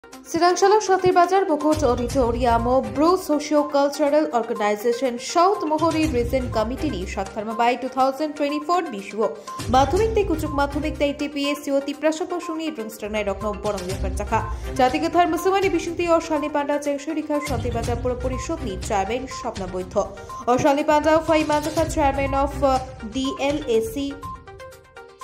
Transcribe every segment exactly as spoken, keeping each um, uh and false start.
Sirang Salo Shantir Bazar Mukut Auditorium o Bru Socio Cultural Organization South Mohori Region Committee ni saktharma bai two thousand twenty-four bisio madhyamik tei kuchuk madhyamik tei T P S C o Tiprasa bosongni rwngstrangnai rokno borok yapharjakha. Jati kwthar mwswmani bisingtwi o salni panda chengsoirikha Shantir Bazar Pura Porishod ni Chairman Swapna Boitho. O salni panda phai manjakha Chairman of, uh, D L A C,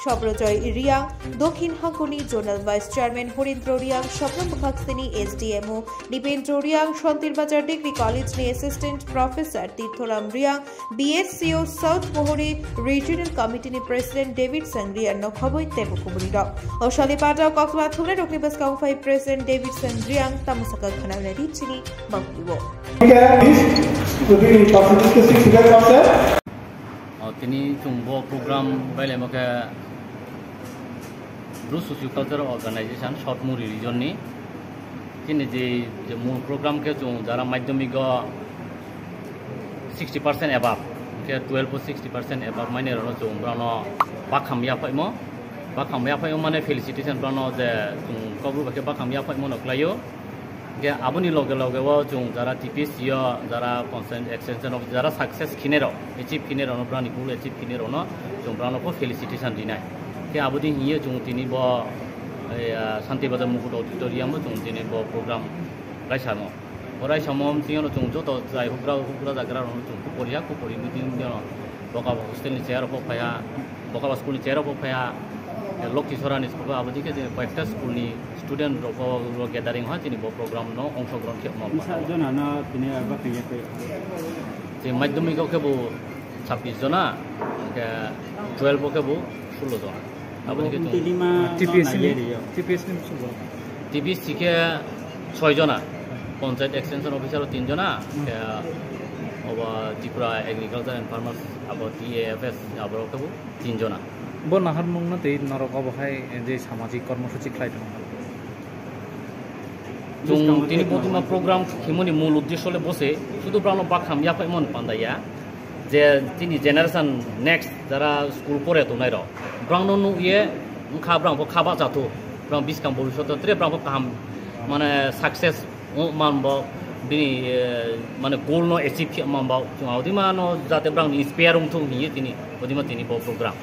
Sobrojoy Riang, Dokhin Hangkuni Zonal Vice Chairman Horindro Riang, Sopna Bwkhaksini S D M O Nipendro Riang, Shantir Bazar Degree College ni Assistant Professor Tirthoram Riang, B S C O South Mohori Regional Committee ni President David Sangriang no khoboi tebo kubuni rok. O salni panda o koktwma thumnai rokni bwskango phai President David Sangriang tamo sakha khwnanai di chini bangpili o. Tini chwng bo program bailaimo khe Bru Socio Cultural Organization South Mohori Region ni. Chini je, je mul program khe chwng jara madhyamik o sixty percent above, khe twelve o sixty percent above mane rokno chwng borokno bakham yaphaimo, bakham yaphaimo mane felicitation borokno je chwng kokbru bai khe bakham yaphaimo no khlaio. Hingke aboni loge loge o chwng jara T P S C o jara consent extension of jara success khine rok, achieve khine rok no, brani goal achieve khine rok no chwng brano pho felicitation rinai. Hingke aboni hiye chwng tini bo, eh, Shantir Bazar Mukut Auditorium o chwng tini bo program raisamo. O raisamo chwng joto jai hukra hukra jagra rok no chwng kupori ya, kupori meeting jono boka hostel ni chair rok bo phaiya, boka school ni chair rok bo phaiya, Lokhi Sora ni school bo abo dike je koyekta school ni student rok bo gathering ha chini bo program no ongshogrohon khe mo. Bwsa jona no tini abo khe yakhe. Je madhyamik o khe bo chhabbish jona, hingke twelve o khe bo sullo jona. Abo dike chwng T P S C ni, T P S C ni bwskango? T P S C khe soi jona, Panchayat Extension Officer o tin jona, hingke obo Tripura Agriculture and Farmers abo T A F S abo rok khe bo tin jona. Bo naharmung no tei norok obo hai je samajik kormosuchi khlai tongo. Chwng tini bo tuma program khimoni mul uddesho le bose, sudu brano bakham yaphaimon panda ya, je tini generation next jara school pore tongnai rok, brangno nukye wngkha brang bo khaba chato, brang biskang bobishoto tre brang bo kaham mane success wng manbo bini, eh, mane goal no achieve khe manbo chwng audima no jate brang inspire wngthung hiye tini, audima tini bo program.